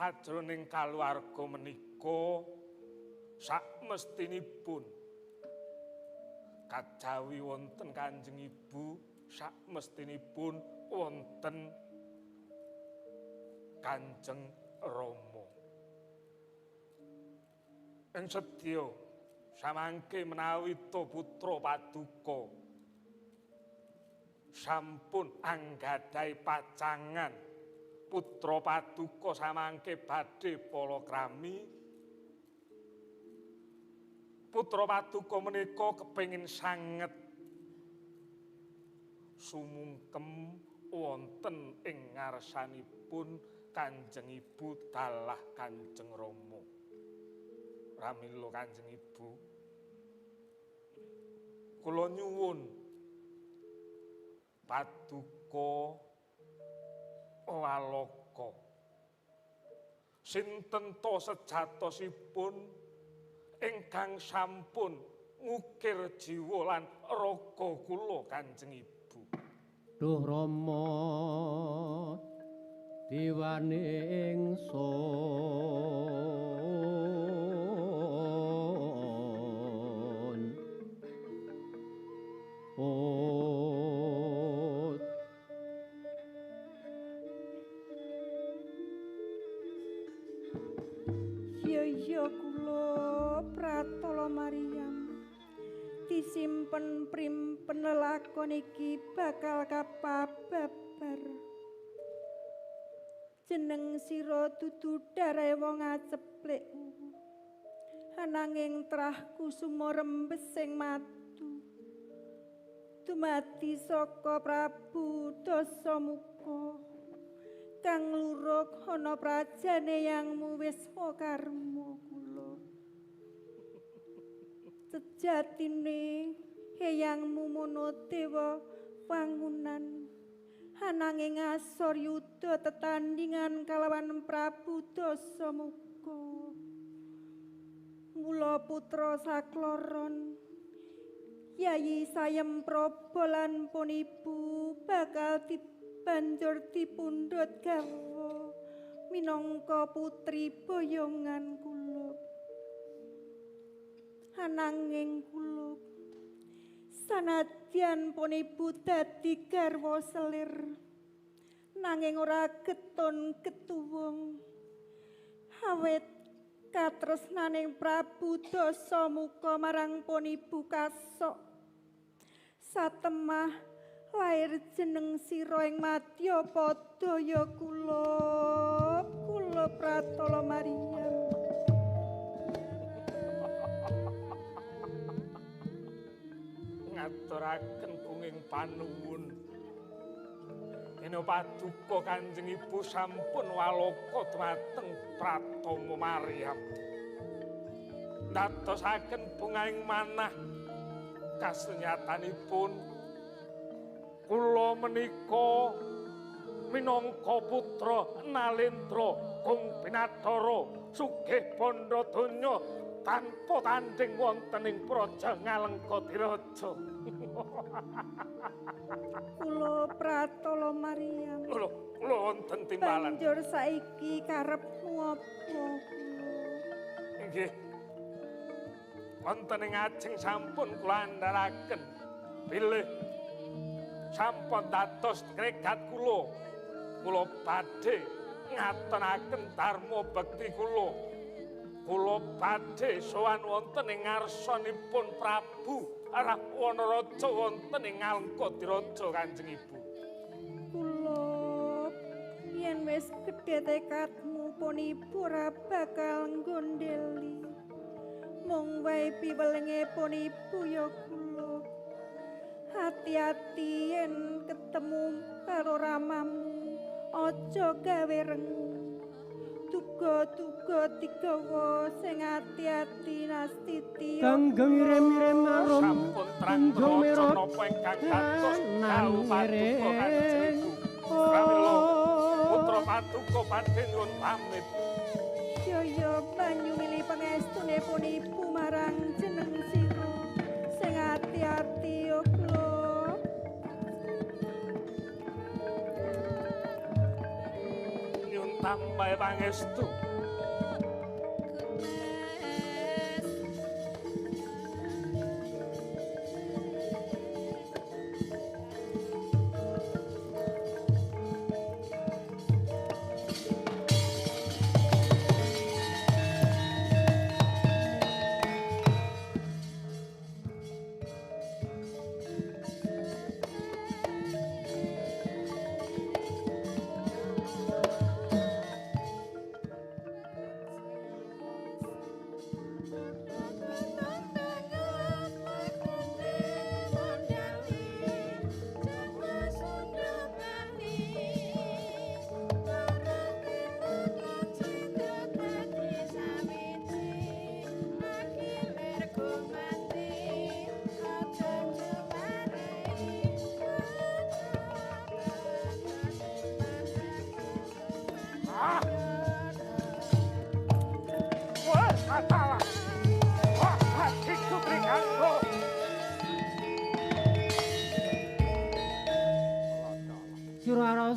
Sajroning kaluwarga menika sakmestinipun kajawi wonten Kanjeng Ibu, sakmestinipun wonten Kanjeng Rama. Ing sedya samangke menawi ta putra paduka sampun anggadhahi pacangan, putra paduka samangke badhe palakrami. Putra paduka menika kepengin sanget sumungkem wonten ing ngarsanipun Kanjeng Ibu dalah Kanjeng Rama. Pramila Kanjeng Ibu, kula nyuwun paduka walaka sinten ta sejatosipun ingkang sampun ngukir jiwa lan raga kula Kanjeng Ibu. Duh Rama dewane ingsun, Iya kula Pratala Maryam disimpen primpen lelakon iki bakal kapababar. Jeneng sira dudu darahe wong aceplik, ananging trah kusuma rembes sing madu dumadi saka Prabu Dasamuka kang luruk ana prajane yangmu wis karma kula. Sejatine eyangmu mono dewa wangunan, ananging asor yuda tetandingan kalawan Prabu Dasamuka. Mula putra sakloron Yayi Sayem Praba lan pun ibu bakal banjur dipundhut gawa minangka putri boyongan kula. Ananging kula sanadyan pun ibu dadi garwa selir, nanging ora getun ketuwung awit katresnaning Prabu Dasamuka marang pun ibu kasok. Satemah lair jeneng sira ing madya pada ya kula, kula Pratala Maryam. Ngaturaken gunging panuwun. Ene paduka Kanjeng Ibu sampun walaka dumateng Pratama Maryam. Ndadosaken bungahing manah kasunyatanipun kula menika minangka putra Nalendra Kung Binathara sugih bandha donya tanpa tanding wonten ing praja Ngalengka Diraja. Kula Pratala Maryam. Lho, kula wonten timbalan. Banjur saiki karepmu apa? Nggih. Wonten ing ajeng sampun kula andharaken bilih sampun dados kregat kula. Kula badhe ngatonaken dharma bekti kula. Kula badhe sowan wonten ing ngarsanipun Prabu Rahwana Raja wonten ing Ngalengka Diraja Kanjeng Ibu. Kula yen wis gedhe tekadmu pun ibu ora bakal nggondheli. Mung wae piwelenge pun ibu ya kula. Hati-hati yen ketemu karo ramamu, aja gawe rengu. Duga-duga digawa sing ati-ati nastiti. Ganggeng irem-irem arum sampun terang raja napa ingkang dados dawuh paduka Kanjeng Ibu. Pramila putra paduka badhe nyuwun pamit. Jaya banyu mili pangestune pun ibu marang jeneng sira sing ati-ati ya kula. tambahi pangestu.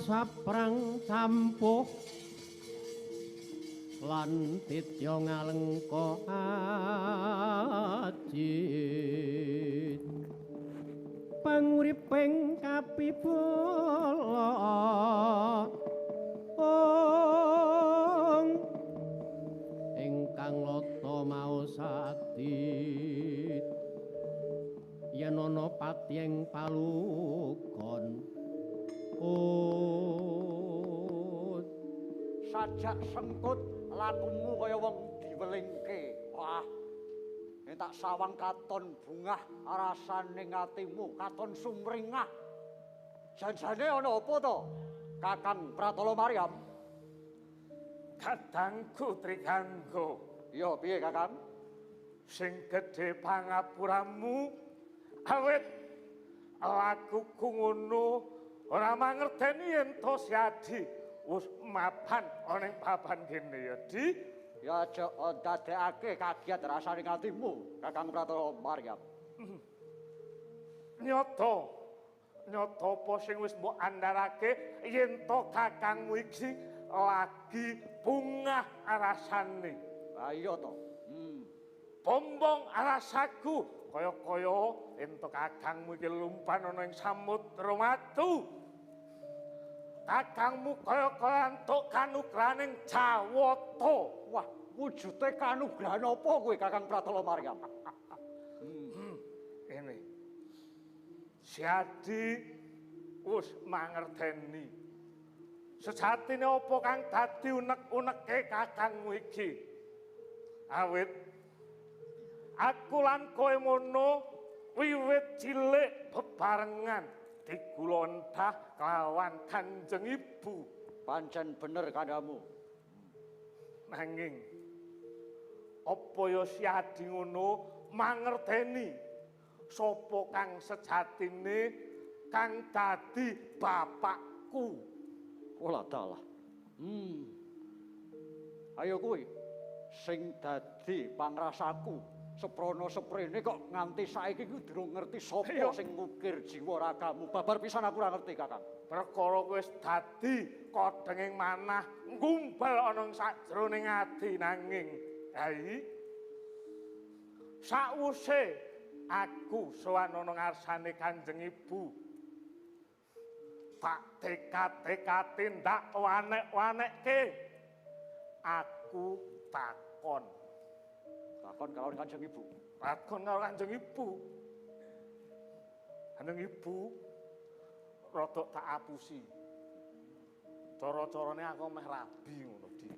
Saprang campuh lan ditya ngalengka ajit panguriping kapibola ong ingkang lata maos adit yen ana pati ing palugon. Sajak sengkut lakumu kaya wong diwelingke. Wah, yen tak sawang katon bungah rasane atimu katon sumringah. Janjane ana apa to, Kakang Pratala Maryam? Kadangku Trigangga. Iya, piye Kakang? Sing gedhe pangapuramu awit lakuku ngono ora mangerteni yen to Siadi wis mapan ana ing papan kene ya, Di. Ya aja ndadekake kaget rasane atimu, Kakang Pratala Maryam. Nyata, nyata apa sing wis mbok andharake yen to kakangmu iki lagi bungah rasane. Ha iya to. Bombong rasaku kaya-kaya yen to kakangmu iki lumpan ana ing samudra madu. Kakangmu kaya-kaya entuk kanugrahaning Jawata. Wah, wujude kanugrahan apa kowe Kakang Pratala Maryam? Ini Siadi wis mangerteni sejatine apa kang dadi unek-uneke kakangmu iki. Awit aku lan kowe mono wiwit cilik bebarengan digulontah kelawan Kanjeng Ibu. Pancen bener kandhamu. Nanging apa ya Siadi ngono mangerteni sapa kang sejatine kang dadi bapakku. Olah dalah. Ayo kuwi sing dadi pangrasaku. Seprono seprene kok nganti saiki ku durung ngerti sapa sing ngukir jiwa ragamu. Babar pisan aku ora ngerti, Kakang. Perkara kowe wis dadi kodhenging manah nggumbal ana ing sajroning ati nanging hai sawuse aku sowan ana ngarsane Kanjeng Ibu tak tekad-tekad tindak wanek-wanekke aku takon. Takon karo Kanjeng Ibu. Takon karo Kanjeng Ibu. Kanjeng Ibu rodok tak apusi. Cara-carane aku meh rabi ngono, Di.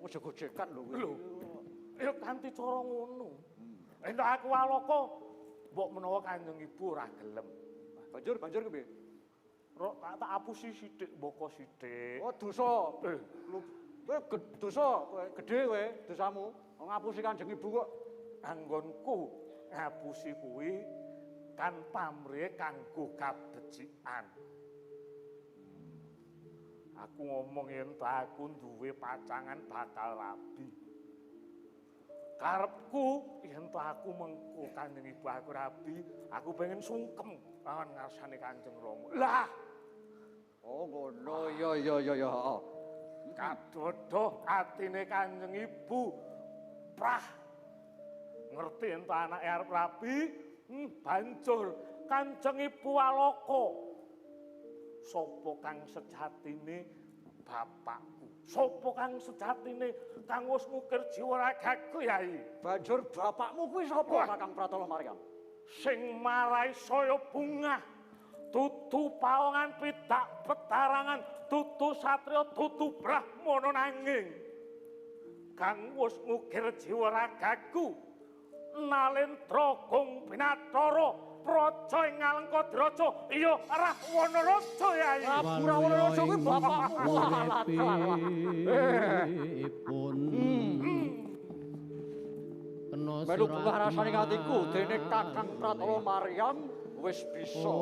Aja gojekan lho kowe. Lho. Ya kanthi cara ngono. Entuk aku walaka mbok menawa Kanjeng Ibu ora gelem. Banjur banjur kepiye? Rok tak apusi sithik mboko sithik. Oh dosa. Lho kowe dosa, kowe gedhe kowe dosamu. Ngapusi Kanjeng Ibu kok. Anggonku ngapusi kuwi kan pamrihe kanggo kabecikan. Aku ngomong yen aku duwe pacangan bakal rabi. Karepku yen aku mengko Kanjeng Ibu aku rabi, aku pengen sungkem lawan ngarsane Kanjeng Rama. Lah. Oh ngono ya ya ya ya. Kadodoh atine Kanjeng Ibu prah ngerti ento anake arep rabi, banjur Kanjeng Ibu alaka. Sapa kang sejatine bapakku? Sapa kang sejatine kang wis ngukir jiwa ragaku, Yai? Banjur bapakmu kuwi sapa, Kakang Pratala Maryam? Sing marai saya bungah, dudu paongan pidak petarangan, dudu satriya, dudu brahmana, nanging kang wis ngukir jiwa ragaku Nalendra Gong Binathara Praja ing Ngalengka Diraja, iya Rahwana Raja, Yai. Prabu Rahwana Raja kuwi bapakmu. Uripipun kena Melu bungah rasane atiku dene Kakang Pratala Maryam wis bisa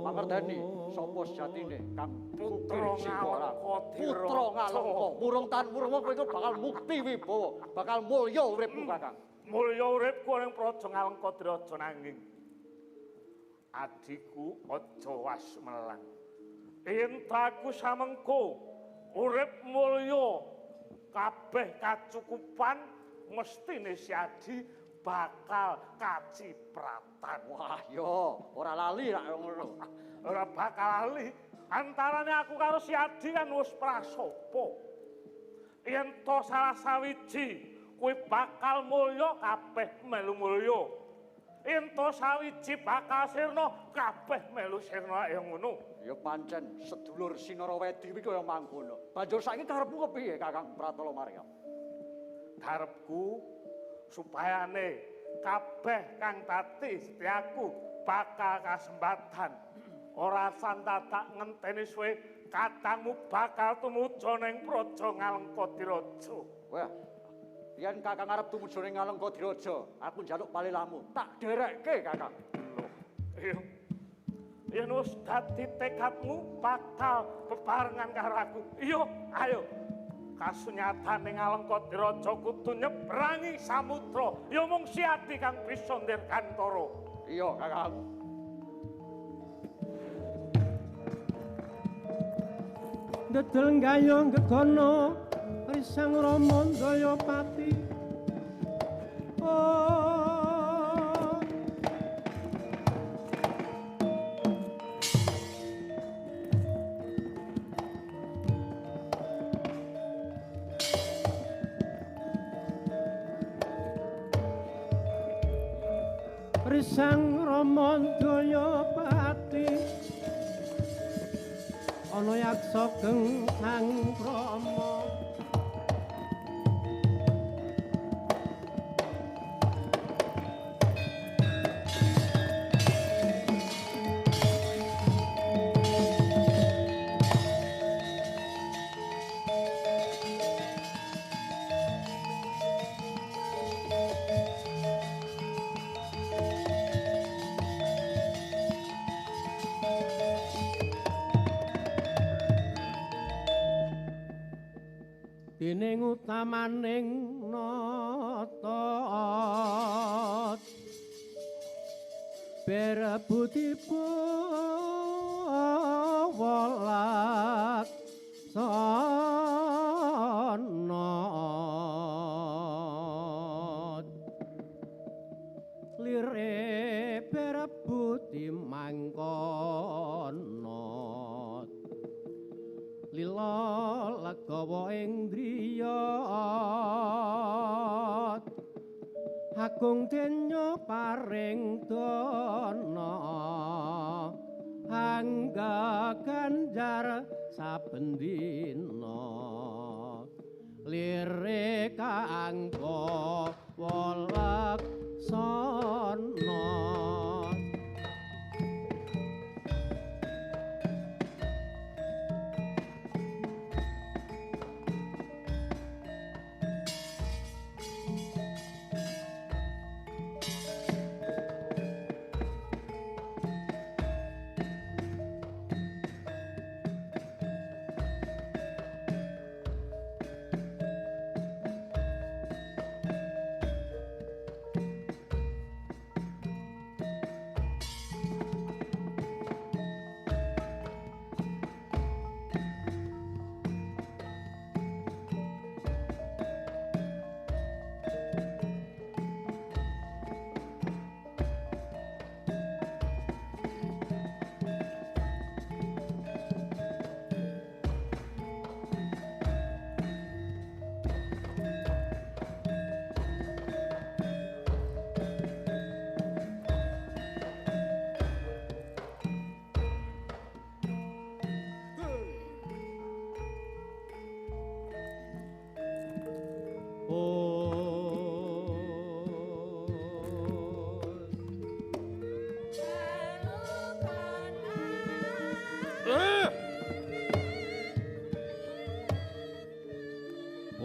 mangerteni sapa sejatine kang Putra Ngalengka. Putra Ngalengka. Murung tan murung kowe iku bakal mukti wibawa, bakal mulya uripmu, Kakang. Mulya uripku ning Praja Ngalengka Diraja, nanging adhiku aja wasmelang. Yen aku samengko urip mulya kabeh kacukupan, mestine si Adi bakal kacipratan. Wah, yo ora lali rak ngono. Ora bakal lali. Antarane aku karo si Adi kan wis prasopo. Yen to salah sawiji kuwi bakal mulya, kabeh melu mulya. Yen to sawiji bakal sirna, kabeh melu sirna ya ngono. Ya pancen sedulur Sinarawedi kuwi kaya mangkono. Banjur saiki karepmu kepiye, Kakang Pratala Maryam? Karepku supayane kabeh kang dadi setiaku bakal kasembatan. Ora sandadak ngenteni suwe, kadangmu bakal tumuju ning Praja Ngalengka Diraja. Wah, yen Kakang arep tumuju ning Ngalengka Diraja, aku njaluk palilamu. Tak derekke, Kakang. Lho, iya. Yen wis dadi tekadmu bakal bebarengan karo aku. Iya, ayo. Kasunyatane Ngalengka Diraja kudu nyebrangi samudra. Ya mung si Adi kang bisa ndirgantara. Iya, Kakang. Dedel gayung gegono risang Rama Dayapati. Oh, Risang Rama Dayapati ana yaksa geng sang krama. Dening utamaning nata berebut welak sana lire berebut mangkono lila legawa ing driya agung denya paring dana angga ganjar saben dina lire kang welaksana.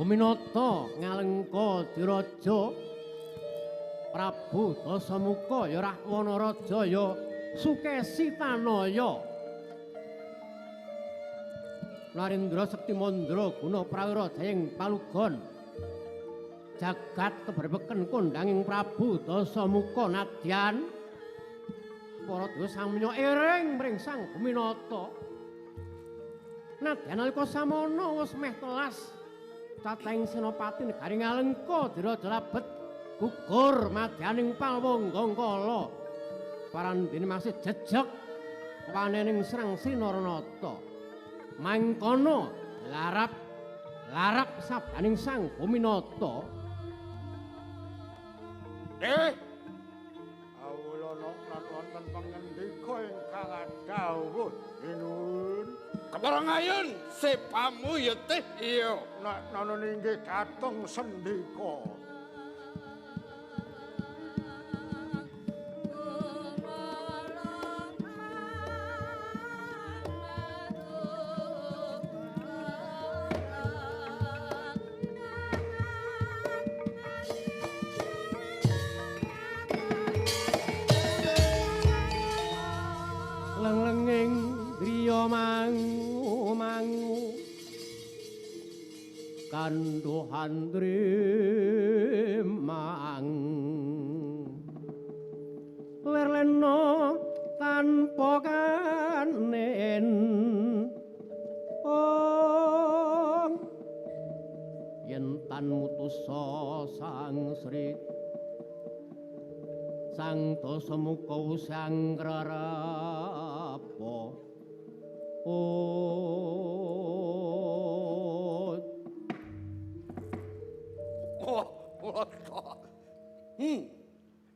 Buminata Ngalengka Diraja Prabu Dasamuka ya Rahwana Raja ya Sukesi Tanaya Narendra Sekti Mandra Guna Prawira Jayeng Palugon jagat keberbeken kondanging Prabu Dasamuka nadyan para dewa samya ering mring Sang Buminata nadyan nalika samana wis meh telas cacahing senopati negari Ngalengka Diraja labet gugur madyaning palwangga parandene masih jejeg panening Srang Sinaranata mangkono larap larap sabdaning Sang Buminata. Awula wonten pangendika ingkang adhawuh sinuwun. Keparengayun sepamu ya teh iya. Nek nana inggih dhateng sendika. Lenglenging griya mangu mangu kandhuhan trimang lerlena tanpa kanen ong yen tan mutusa Sang Sri Sang Dasamuka usang krarapa. Oh,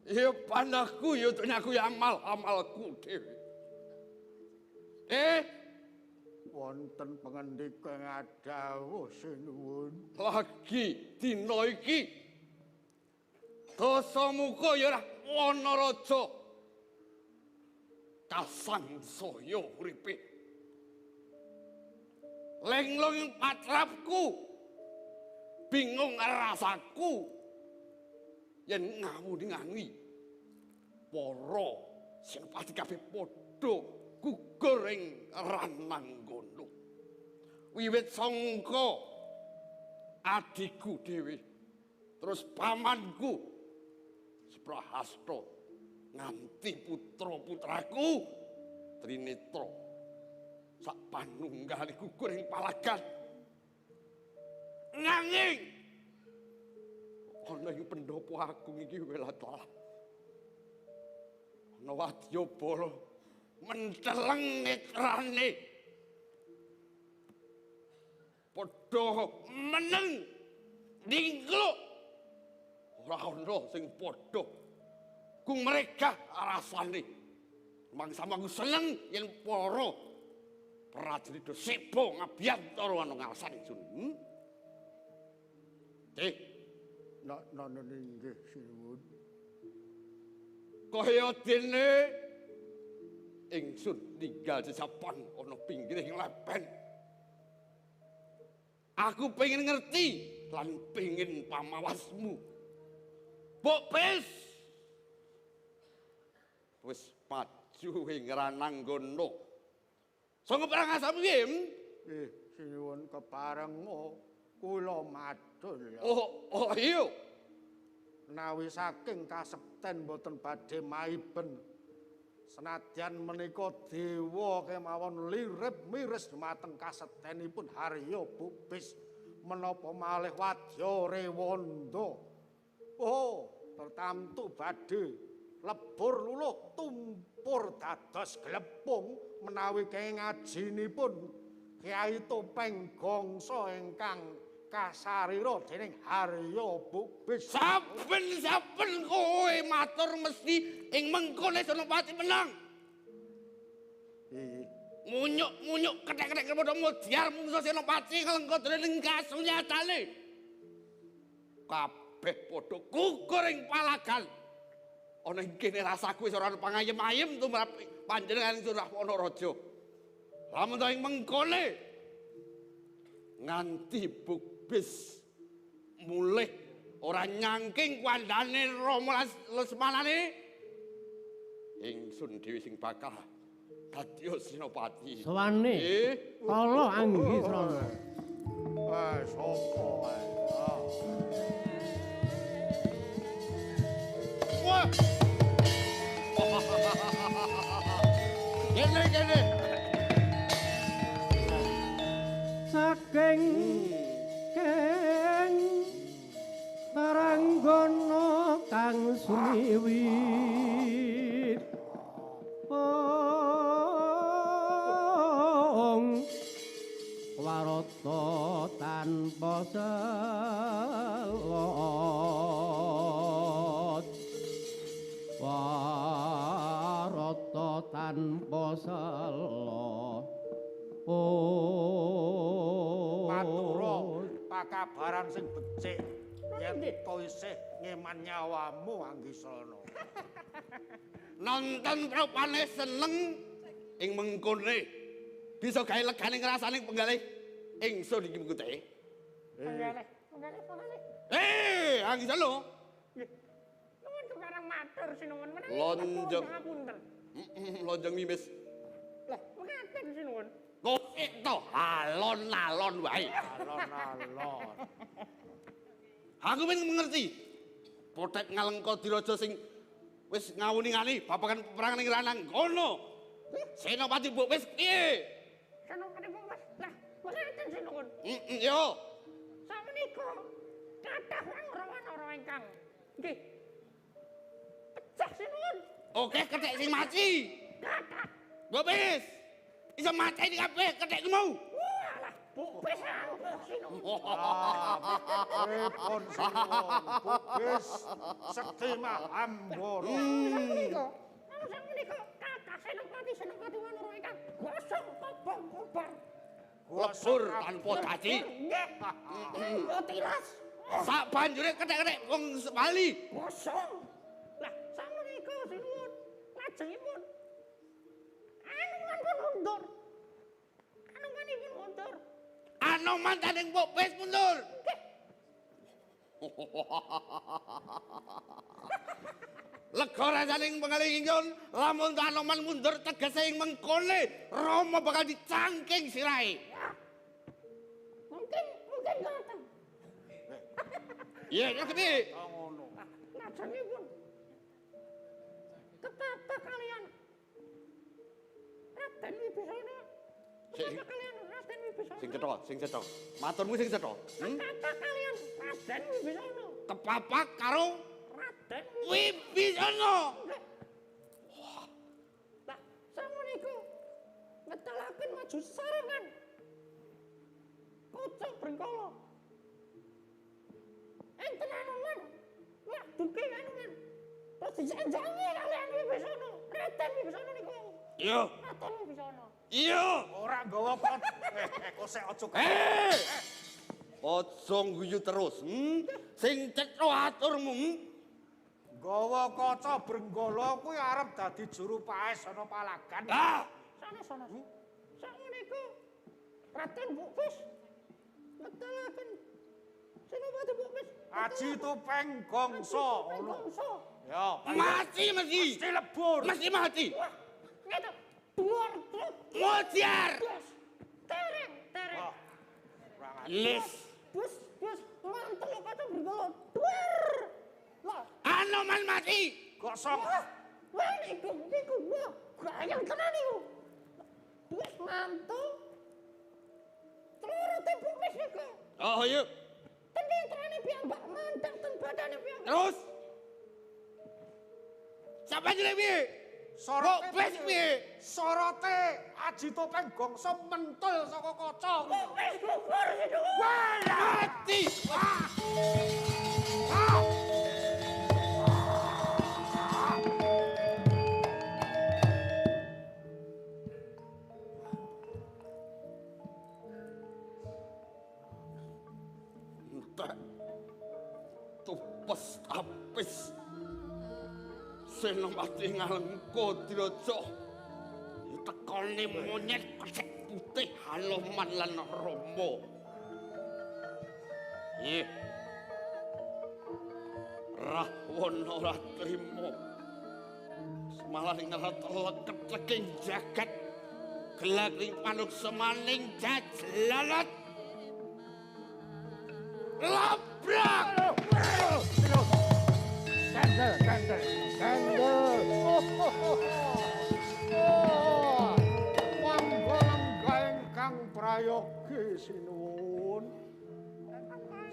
ya panahku ya dunyaku ya amal-amalku dhewe. Wonten pangendika ngadhawuh sinuwun. Lagi dina iki Dasamuka ya Rahwana Raja kasangsaya uripe. Lenglong ing patrapku, bingung rasaku yen ngawuni-ngani para senopati kabeh padha gugur ing Rananggana. Wiwit sangka adhiku dhewe, terus pamanku Prahasta nganti putra-putraku Trinetra sak panunggale gugur ing palagan. Nanging ana ing pendopo agung iki welatlah ana wadyabala menteleng netrane padha meneng ningkluk. Ora ana sing padha kung mereka rasane. Mangsa-mangku seneng yen para prajurit do seba ngabiyantara ana ngarsane ingsun. Nek nana inggih sinuwun. Kaya dene ingsun ninggal jejapan ana pinggiring lepen. Aku pengen ngerti lan pengen pamawasmu. Bok pis wis maju ing Rananggana. Sanga perang asam piye? Nggih, sinuwun kepareng kula matur. Oh iya. Menawi saking kasekten boten badhe maiben. Senadyan menika dewa kemawon lirip miris dumateng kasektenipun Harya Bubis menapa malih wadya Rewanda. Oh, tertamtu badhe lebur luluh tumpur dados glepung menawi kenging ajinipun Kyai Topeng Gongso ingkang kasarira dening Harya Bubis. Saben-saben kowe matur mesti ing mengkone Senopati menang. Munyuk-munyuk kethek-kethek padha mudyar mungsa Senopati nglengka dening kasunyatane. Kabeh padha gugur ing palagan. Ana ing kene rasaku wis ora ana pangayem-ayem tumrap panjenengan ingsun Rahwana Raja. Lamun ta ing mengkone nganti Bubis Mulih ora nyangking kuandane Rama Lesmanane. Ingsun dhewe sing bakal dadi senopati. Sowane. Kala Anggisrana. Eh, sapa wae. Wah. Kene kene. Saking keng Taranggana kang sumiwit ong warata tanpa selot warata tanpa selot. Matura pakabaran sing becik yen to isih ngeman nyawamu Anggisrana. Nonton propane seneng ing mengkone bisa gawe legane ngrasane penggalih ingsun iki mengkute. Penggalih, penggalih, penggalih. Anggisrana. Nggih. Nuwun kepareng matur sinuwun menawi. Lonjong. Ngapunten. Lonjong mimis. Lah, mekaten sinuwun. Kok to alon-alon wae. Alon-alon. Aku pengen mengerti. Potek Ngalengka Diraja sing wis ngawuni-ngani babagan peperangan ing Rananggono. Senopati mbok wis piye? Senopati mbok wis. Lah, mekaten sinuwun. Heeh, yo. Sakmenika kathah wanara-wanara ingkang nggih pecah sinuwun. Oke, kethek sing mati. Kathah. Mbok wis. Iso mateni kabeh kethek mau. Walah, bukbis ampuh sinuwun. Pripun sinuwun? Bukbis sekti Mahambara. Sakmenika, sakmenika kathah senopati-senopati wanara ingkang gosong kobong kobar. Lebur tanpa dadi. Nggih. Tanpa tilas. Sak banjure kethek-kethek wong Bali. Gosong. Lah, sakmenika sinuwun lajengipun Anoman pun mundur. Anomanipun mundur. Anoman tanding Bukbis mundur. Nggih. Lega rasaning pengalih ingsun, lamun Anoman mundur tegese ing mengkone Rama bakal dicangking sirahe. Mungkin, mungkin ngoten. Iya, ya kepiye? Ngono. Lajengipun kepapak kalian Raden Wibisana. Kepapak kalian Raden Wibisana. Sing cetha, sing cetha. Maturmu sing cetha. Kepapak kalian Raden Wibisana. Kepapak karo Raden Wibisana. Wah. Lah, samuniku ngetelaken maju sarengan. Kaca Brengkala. Enten Anoman. Wah, duke Anoman. Terus dijanjangi kalian Wibisana. Raden Wibisana niku. Iya. Raden Wibisana. Iya. Ora nggawa pot. Kok sik aja. Aja ngguyu terus. Sing cetha aturmu. Nggawa kaca Brenggala kuwi arep dadi juru paes ana palagan. Lah, sana-sana. Sakmenika Raden Bukbis ngetelaken Senopati Bukbis. Aji topeng gongso ngono. Ya, mati mesti. Mesti lebur. Mesti mati. Wah, ngene duar truk. Mojar. Tereng, tereng. Les. Bus, bus, mantel kaca Brenggala. Duar. Lah, Anoman mati. Gosong. Wah, niku, niku, wah, gayeng tenan niku. Bus mantu. Telurute Bukbis niku. Oh, iya. Ten netrane piyambak mandhak ten badane piyambak. Terus. Sabanjure piye? Sorote Bukbis piye? Sorote Aji Topeng Gongso mentul saka kaca. Bukbis gugur sinuwun. Wah, Mati. Wah. Entek. Tupes apis. Senopati Ngalengka Diraja. Tekone monyet kethek putih Haloman lan Rama. Nggih. Rahwana ora trima. Malah ing telek-teleking jagat gelak ing panuksa maning jajlalat. Labrak! Kendel, kendel, kendel. Oh, mangga lenggah ingkang prayogi sinuwun.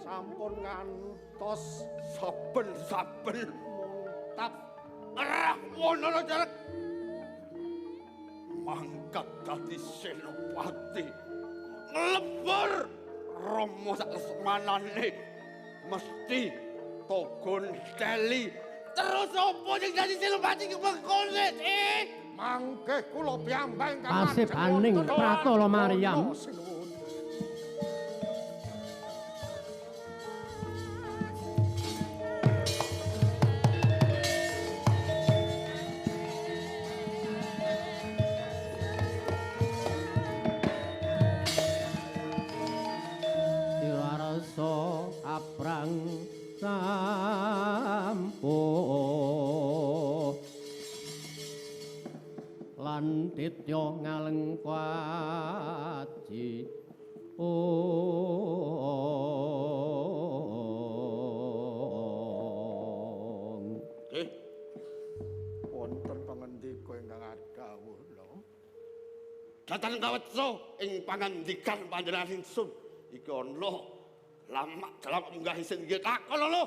Sampun ngantos saben-saben muntap Rahwana jarek mangkat dadi senopati. Nglebur Rama sak lesmanane mesti togon teli. Terus apa sing dadi senopati kepengkone? Mangke kula piyambak ingkang Pasibaning Pratala Maryam. Sinuwun. Sira aprang sampo lan ditya ngalengkaji ong. Nggih, wonten pangendika ingkang adhawuh lho. Datan kawetsa ing pangandikan panjenengan ingsun iki ana lamak dalam munggah isin nggih takon lho.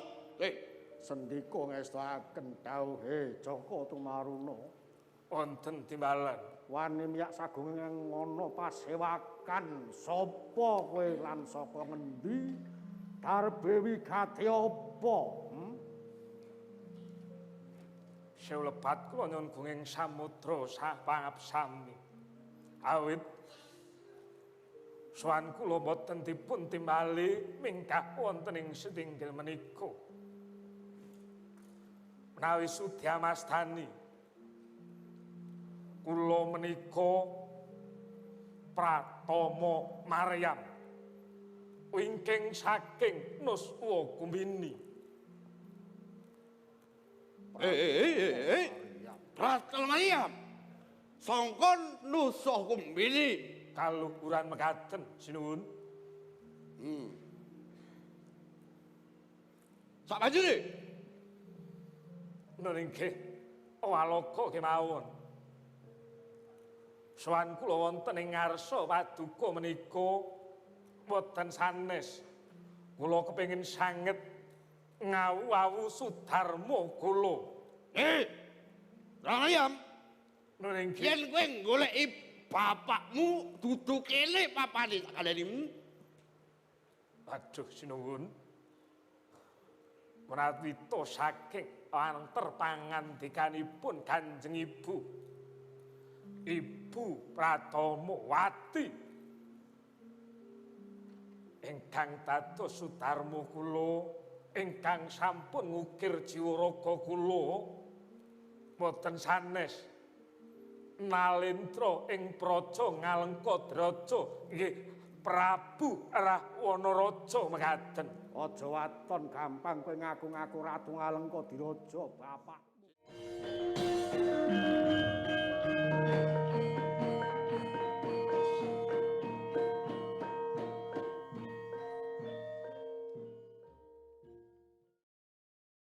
Sendika ngestakaken dawuhe Jaka Tumaruna. Wonten timbalan. Wani miyak sagung ana pasewakan sapa kowe lan saka ngendi? Darbe wigati apa? Sewu lebat kula nyuwun gunging samudra sapangapsami. Awit sowan kula boten dipun timbali minggah wonten ing setinggil menika. Menawi sudi amastani kula menika Pratama Maryam wingking saking Nuswa Kumbini. Pratama Maryam sangka Nuswa Kumbini. Kaluhuran mekaten sinuwun. Sak banjure nun inggih waloka kemawon. Sowan kula wonten ing ngarsa paduka menika boten sanes. Kula kepengin sanget ngawu-awu sudarma kula. Rayam. Nun inggih yen kowe goleki bapakmu dudu kene papane tak kandhani. Aduh sinuwun. Menawi to saking anter pangandikanipun Kanjeng Ibu. Ibu Pratama Wati ingkang dados sudarma kula ingkang sampun ngukir jiwa raga kula boten sanes nalendra ing praja Ngalengka Draja nggih Prabu Rahwana Raja mekaten. Aja waton gampang kowe ngaku-ngaku Ratu Ngalengka Diraja bapakmu.